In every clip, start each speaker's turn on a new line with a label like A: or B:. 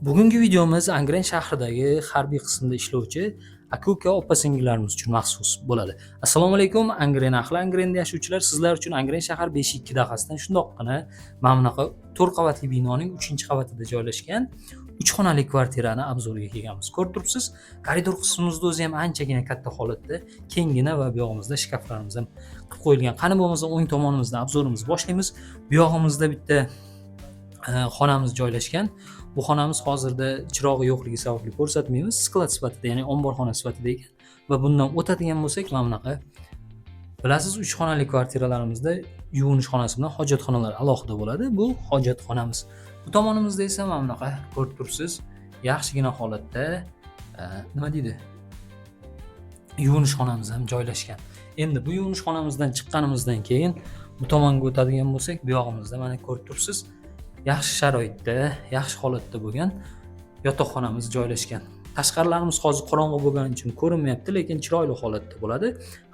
A: Bugungi videomiz Angren shahridagi harbiy qismda ishlovchi aka-uka, opa-singillarimiz uchun maxsus bo'ladi. Assalomu alaykum, Angren ahli, Angrenda yashovchilar, sizlar uchun Angren shahar 5-2 dahasidan shundoqqina mana bunaqa 4 qavatli binoning 3-qavatida joylashgan 3 xonali kvartirani обзор ga kelganmiz. Ko'rib turibsiz, koridor qismimizda o'zi ham anchagina katta holatda, kenggina va bu yog'imizda shkaflarimiz ham qilib qo'yilgan. Qani bo'lmasa o'ng tomonimizdan обзор imizni boshlaymiz. Bu yog'imizda bitta xonamiz joylashgan. Bu xonamiz hozirda chirog'i yo'qligi sababli ko'rsatmaymiz. Склад sifatida, ya'ni omborxona sifatida ekan va bundan o'tadigan bo'lsak, mana bunaqa, bilasiz, 3 xonali kvartiralarimizda yuvinish xonasi bilan hojatxonalar alohida bo'ladi. Bu hojatxonamiz. Bu tomonimizda esa mana bunaqa, ko'rib turibsiz, yaxshigina holatda, nima deydi, yuvinish xonamiz ham joylashgan. Endi bu yuvinish xonamizdan chiqqanimizdan keyin bu tomonga o'tadigan bo'lsak, bu yog'imizda mana ko'rib turibsiz, yaxshi sharoitda, yaxshi holatda bo'lgan yotoqxonamiz joylashgan. Tashqarilarimiz hozir qorong'u bo'lgani uchun ko'rinmayapti, lekin chiroyli holatda bo'ladi.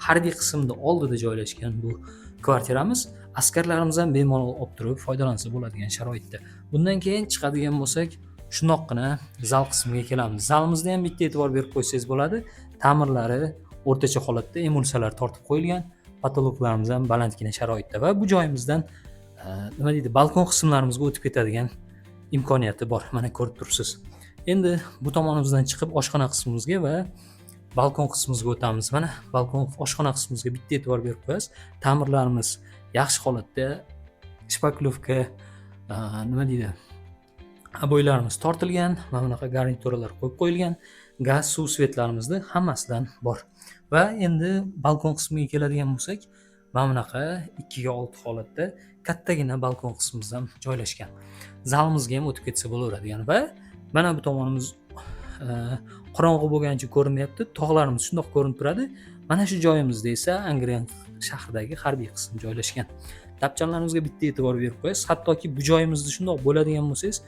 A: Harbiy qismda oldida joylashgan bu kvartiramiz, askarlarimiz ham bemalol olib turib foydalansa bo'ladigan sharoitda. Bundan keyin chiqadigan bo'lsak, shundoqqina zal qismiga kelamiz. Zalimizda ham bitta e'tibor berib qo'ysangiz bo'ladi. Ta'mirlari o'rtacha holatda, emulsiyalar tortib qo'yilgan, потолок larimiz ham balandgina sharoitda va bu joyimizdan, nima deydi, balkon qismlarimizga o'tib ketadigan imkoniyati bor. Mana ko'rib turibsiz. Endi bu tomonimizdan chiqib oshxona qismimizga va balkon qismimizga o'tamiz. Mana balkon, oshxona qismimizga bitta e'tibor berib qo'yasiz. Ta'mirlarimiz yaxshi holatda, шпаклёвка, nima deydi, обой larimiz tortilgan, mana bunaqa garnituralar qo'yib qo'yilgan, gaz, suv, свет larimizda hammasidan bor. Va endi balkon qismiga keladigan bo'lsak, mana bunaqa 2 ga 6 holatda kattagina balkon qismimiz ham joylashgan. Zalimizga ham o'tib ketsa bo'laveradigan va mana bu tomonimiz qorong'u bo'lgani uchun ko'rinmayapti. Tog'larimiz shundoq ko'rinib turadi. Mana shu joyimizda esa Angren shahridagi harbiy qism joylashgan. Tapchanlarimizga bitta e'tibor berib qo'yasiz. Hattoki bu joyimizda shundoq bo'ladigan bo'lsangiz,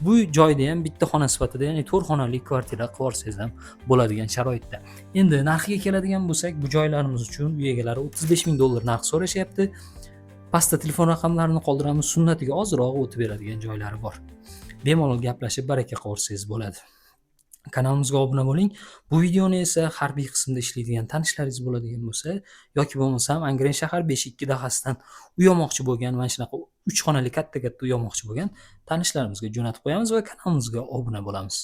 A: bu joyda ham bitta xona sifatida, ya'ni 4 xonali kvartira qilib olsangiz ham bo'ladigan sharoitda. Endi narxiga keladigan bo'lsak, bu joylarimiz uchun uy egalari 35 ming dollar narx so'rashyapti. Pastda telefon raqamlarini qoldiramiz, sunnatiga ozroq o'tib beradigan joylari bor. Bemalol gaplashib, baraka qilib olsangiz bo'ladi. Kanalimizga obuna bo'ling. Bu videoni esa harbiy qismda ishlaydigan tanishlaringiz bo'ladigan bo'lsa yoki bo'lmasam Angren shahar 5-2 dahasidan uy olmoqchi bo'lgan, mana shunaqa 3 xonali katta-katta uy olmoqchi bo'lgan tanishlarimizga jo'natib qo'yamiz va kanalimizga obuna bo'lamiz.